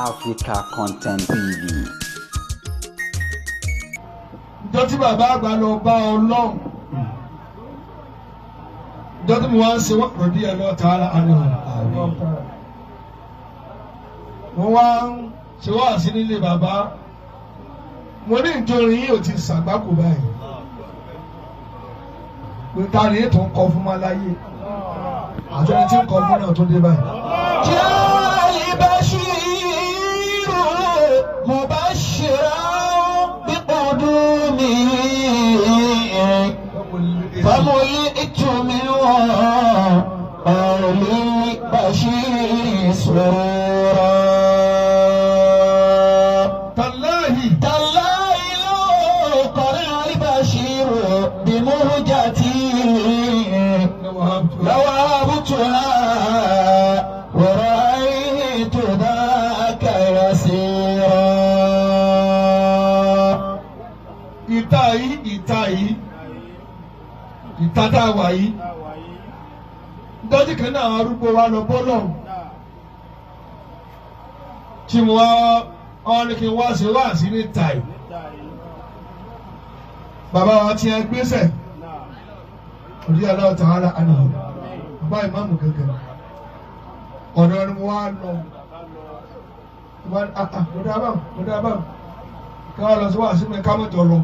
Africa Content TV. Ìjọ tí bàbá àgbà lọ bá Ọlọ́run, ìjọ tí mo wá ń ṣe wọ́n rọ̀bí ẹ̀ lọ́ọ́ tààrà àná. Mo wá ń ṣe wá sí nílé bàbá. Mo ní nítorí yìí ò ti ṣàgbákò báyìí. Pé ta ni ètò ń kọ fún wa láyé? Àti ẹni tí ń kọ fún náà tó dé báyìí. جاء البشير مبشرا بقدومه فملئت من قول البشير سرورا. Tàláhì. تالله لو قرأ البشير بمهجتي لوهبتها ورأيت ذاك يسيرا. Ìta yìí, ìta yìí, ìta tá a wà yìí, dọ́jú kan náà àwọn arúgbó wa lọ bọ́ lọ́hùn tí mo wá wọn ní kí n wá ṣe wá sí níta yìí. Bàbá wa ti ẹ gbèsè òdi aláwọ̀ tààlà àná, bàbá ìmáàmù gẹ́gẹ́ ọ̀dọ́ ni mo wá lọ. Mo dá bá mo dá bá kí wọ́n lọ sí wá sí mi ká mọ̀jọ lọ.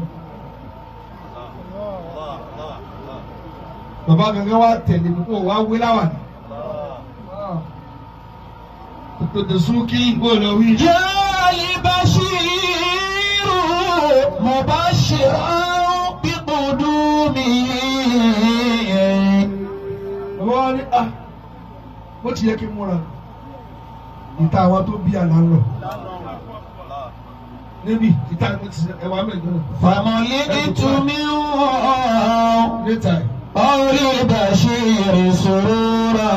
Bàbá gẹ́gẹ́ wá tẹ̀lé mi kó wá wí láwà ní. Tètè sún kí ìgbó lọ wí. جاء البشير مبشرا بقدومه. Bàbá wa ní ah, bó ti yẹ kí n múra. Ìta àwọn tó bí àlá ń lọ. Níbi ìta ni mo ti ẹwà mẹ́jọ náà. فملئت من Níta ẹ̀. قول البشير سرورا.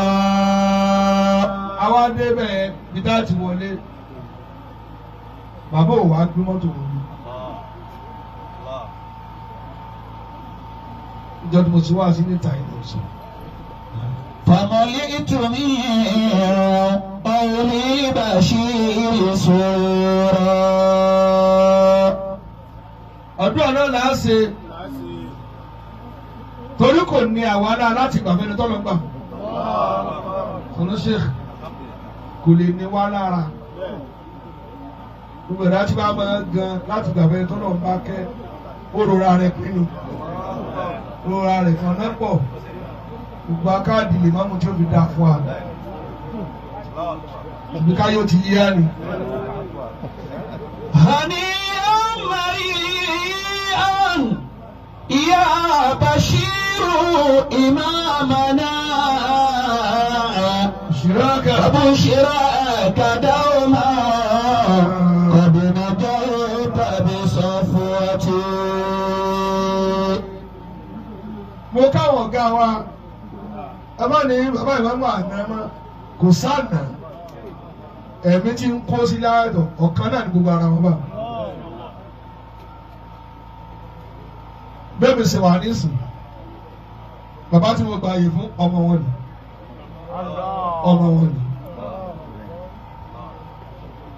Àwa débẹ̀ bí tá a ti wọlé. Bàbá ò wá gbé mọ́tò wọlé. Ìjọ tí mo ti wá sí níta ìlú sọ. فملئت من قول البشير سرورا. Àdúrà náà là á ṣe torí kò ní àwa náà láti gbà fẹ́ni tọ́lọ́ gbà. Sọ̀nà Sheikh kò lè ní wá lára. Gbogbo ẹ̀dá tí wàá máa gan láti gbà fẹ́ni tọ́lọ́ bá kẹ́ ó rora rẹ̀ pinnu. Rora rẹ̀ kan náà pọ̀. Gbogbo akáàdì lè má mú tí ó fi dáa fún wa. Ìgbé káyọ̀ ti yíyá ni. هنيئا مريئا يا بشير إمامنا. Ṣìrákà. وبشراك دوما قد نجوت بصفوتي. Mo káwọn ọ̀gá wa, ẹ má ní bàbá ìmáàmù àná mọ́, kò sáànà ẹ̀mí tí ń kó sí láàdọ̀ ọ̀kan náà ní gbogbo ara wọn bá. Bẹ́ẹ̀ mi ṣe wà nísìn, bàbá tí mo gbà yìí fún ọmọ wọn ni, ọmọ wọn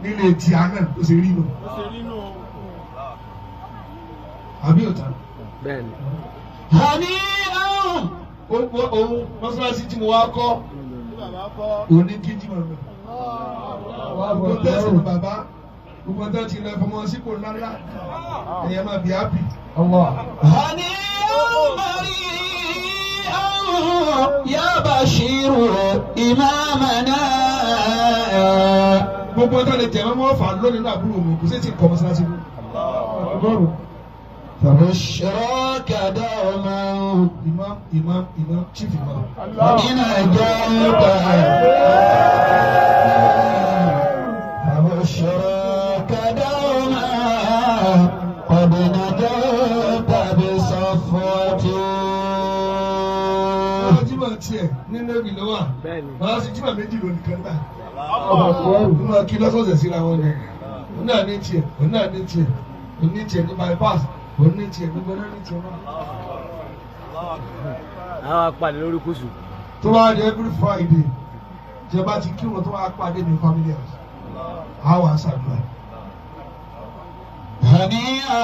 ni nílé tí a náà ó ṣe rí nù, àbí òtá. Bẹ́ẹ̀ni. هنيئا Òun mọ́sálásí tí mo wá kọ́ òní kí jí mọ̀ mi. Gbogbo tẹ́sí ni bàbá, gbogbo tẹ́ ti lọ fọmọ sípò ńláńlá, ẹ̀yẹ máa bí happy. هنيئا مريئا يا بشير إمامنا. Gbogbo tẹ́ lè jẹ́ mọ́ fà lónìí náà àbúrò mi, kò sí ti kọ́ mọ́sálásí mú. فبشراك دوما Imam, imam, imam, chief imam. إن أجلت فبشراك دوما قد نجوت بصفوتي. Bàbá Jímọ̀ tiẹ̀ ní Navy ló wà. Bẹ́ẹ̀ni. Bàbá sí Jímọ̀ méjì lónìí kan náà. Òun máa kí lọ́sọ̀ọ̀sẹ̀ síra wọn ni. Òun náà ní tiẹ̀, òun náà ní tiẹ̀, òun ní tiẹ̀ ní bypass, òun ní tiẹ̀ gbogbo náà ní tiẹ̀ náà. Àwọn apàdé lórí kùsù. Tó bá di every Friday, tí ẹ bá ti kírun tó bá pàdé ní family house. A wà ṣàdúrà. هنيئا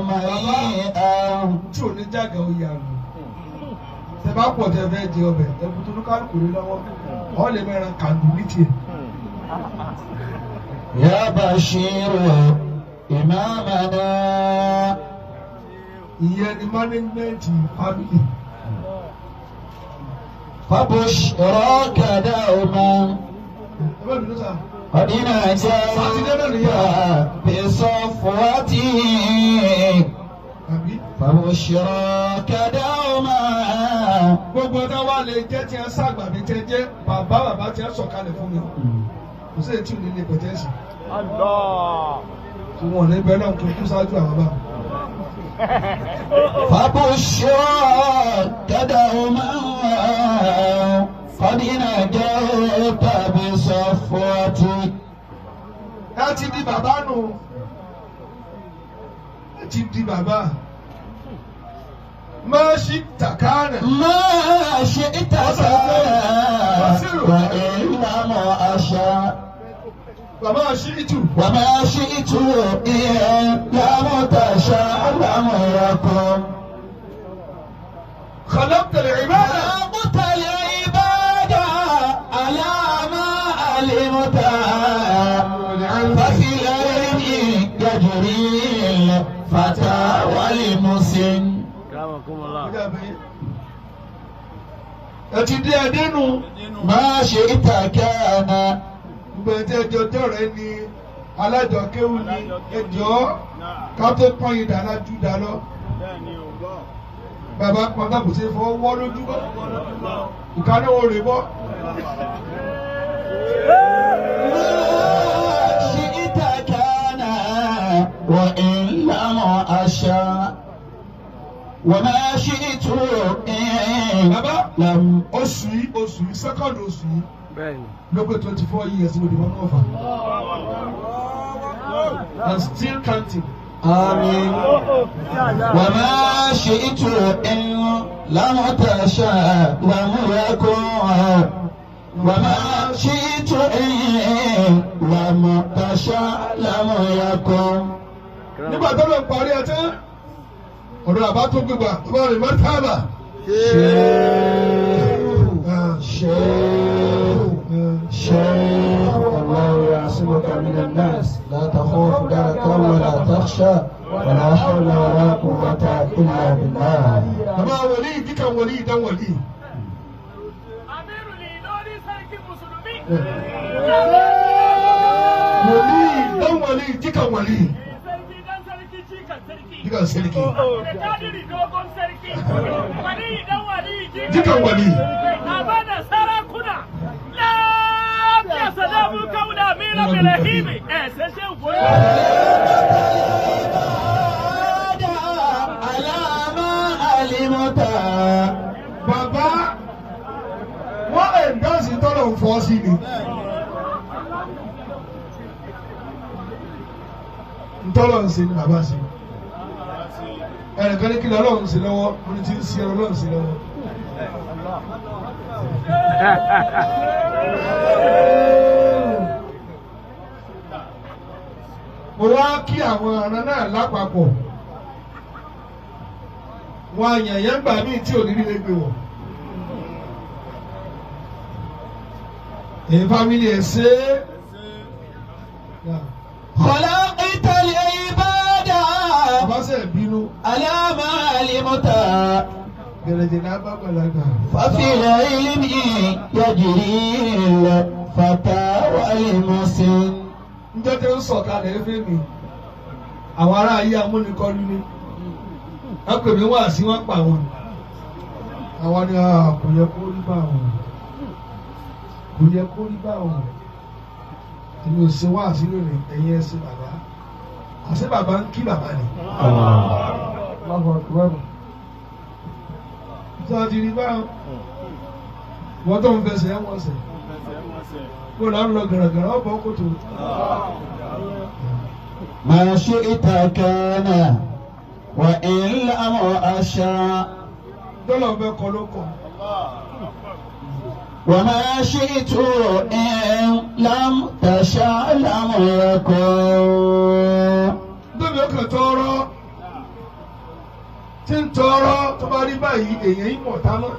مريئا Tí ò ní jága oyè àná. Tẹ bá pọ̀ tẹ fẹ́ jẹ ọbẹ̀, ẹkú tó ní kálukú ní lọ́wọ́. Ọ̀ lè mẹ́ran kàndù ní tiẹ̀. يا بشير إمامنا Ìyẹn ni management family. فبشراك دوما Ẹ bá bínú sá. قد نجوت بصفوته Àbí? فبشراك دوما Gbogbo ọ̀dọ́ wa lè jẹ́ tí ẹ sàgbà mi tẹ jẹ́ bàbá bàbá tí ẹ sọ̀kalẹ̀ fún mi. Kò sí èyí tí ò ní lè pẹ̀tẹ́sì. Allah. Tí wọn ò ní bẹ́ẹ̀ náà kí n kú ṣáájú àwọn bá. فبشراك دوما قد نجوت بصفوته Ẹ ti di bàbá nù. Ẹ ti di bàbá. Má ṣí tàkánà. ما شئت كان وإن لم أشاء Bàbá ṣí ìtù. وما شئت إن لم تشاء لم يكن خلقت العبادة. خلقت العباد على ما علمت ففي العلم يجري الفتى والمسن Akramakumullah. Ẹ ti di ẹdínú. ما شئت كان Gbogbo ẹ̀ tí ẹjọ́ jọ̀rẹ́ ni alájọkéwù ni ẹjọ́ ká tó pọ́n yìí dáná jù dá lọ. Bàbá pọ́n kò sí fọwọ́ wọ́ lójú bọ́. Ìkànnì wo rè bọ́. ما شئت كان وإن لم أشاء وما شئت إن Bàbá لم oṣù yìí oṣù yìí sẹ́kọ̀ndì oṣù yìí Bẹ́ẹ̀ni. ló pé 24 years mo di mọ́ mọ́fà. I'm still counting. آمين وما شئت إن لم تشاء لم يكن وما شئت إن لم تشاء لم يكن Nígbà tó lọ parí ẹ tán, ọ̀dọ̀ àbá tó gbégbá, ọba rẹ̀ mọ́tàbà. شيخ شيخ شيخ الله يعصمك من الناس لا تخاف دركا ولا تخشى ولا حول ولا قوة إلا بالله Bàbá wòlíì kíkan wòlíì dán wòlíì. Amiru Ìlọrin Sarki Musulumi. Wòlíì dán wòlíì kíkan wòlíì. Sarki dan sarki jikan sarki. Jikan sarki. Da kadiri dogon sarki. Wali dan wali Jikan wali. Baba da sarakuna. Lafiya salamu kaula mila bilahimi. Eh sai shehu goyi. على ما علمت Bàbá wọ́n ẹ̀ńdọ́sì tọ́lọ̀ ń fọ́ sí ni. Ntọ́lọ̀ ń ṣe ni bàbá ṣe. Ẹnìkan ní kí lọ́lọ́ ń ṣe lọ́wọ́, mo ní ti ń ṣe ọlọ́run ṣe lọ́wọ́. Mo wá kí àwọn ará náà lápapọ̀. Wọn àyànyàn gbà míì tí ò ní nílé gbé wọ̀. Èyí family ẹ̀ ṣe é. خلقت العباد Bàbá sẹ̀ bínú. على ما علمت Gẹ̀rẹ̀jẹ̀ náà bá gbàlagbà. ففي العلم يجري الفتى والمسن Njọ́ tí ń sọ̀kalẹ̀ ẹ̀fẹ́ mi, àwọn ará ayé amúnikọ́lù ni. Wọ́n pè mí wá sí wọ́n pa wọn. Àwọn ni "Ah, kò yẹ kó rí báwọn. Kò yẹ kó rí báwọn. Èmi ò ṣe wá sí lónìí, ẹ̀yin ẹ ṣe bàbá. Àṣé bàbá ń kí bàbá ni. Allahu Akbar. Sọ ti rí báwọn. Wọ́n tó ń fẹsẹ̀ ẹ̀ wọ́n sẹ̀. Kó lọ ń lọ gàràgàrà ọ̀bọ̀ kòtò. ما شئت كان وإن لم أشاء Dọ́là ọbẹ̀ kọ ló kọ. وما شئت إن لم تشأ لم يكن. Tóbi ọkàn tọrọ tí ń tọrọ tó bá rí báyìí èèyàn yìí mọ̀ tá mọ́.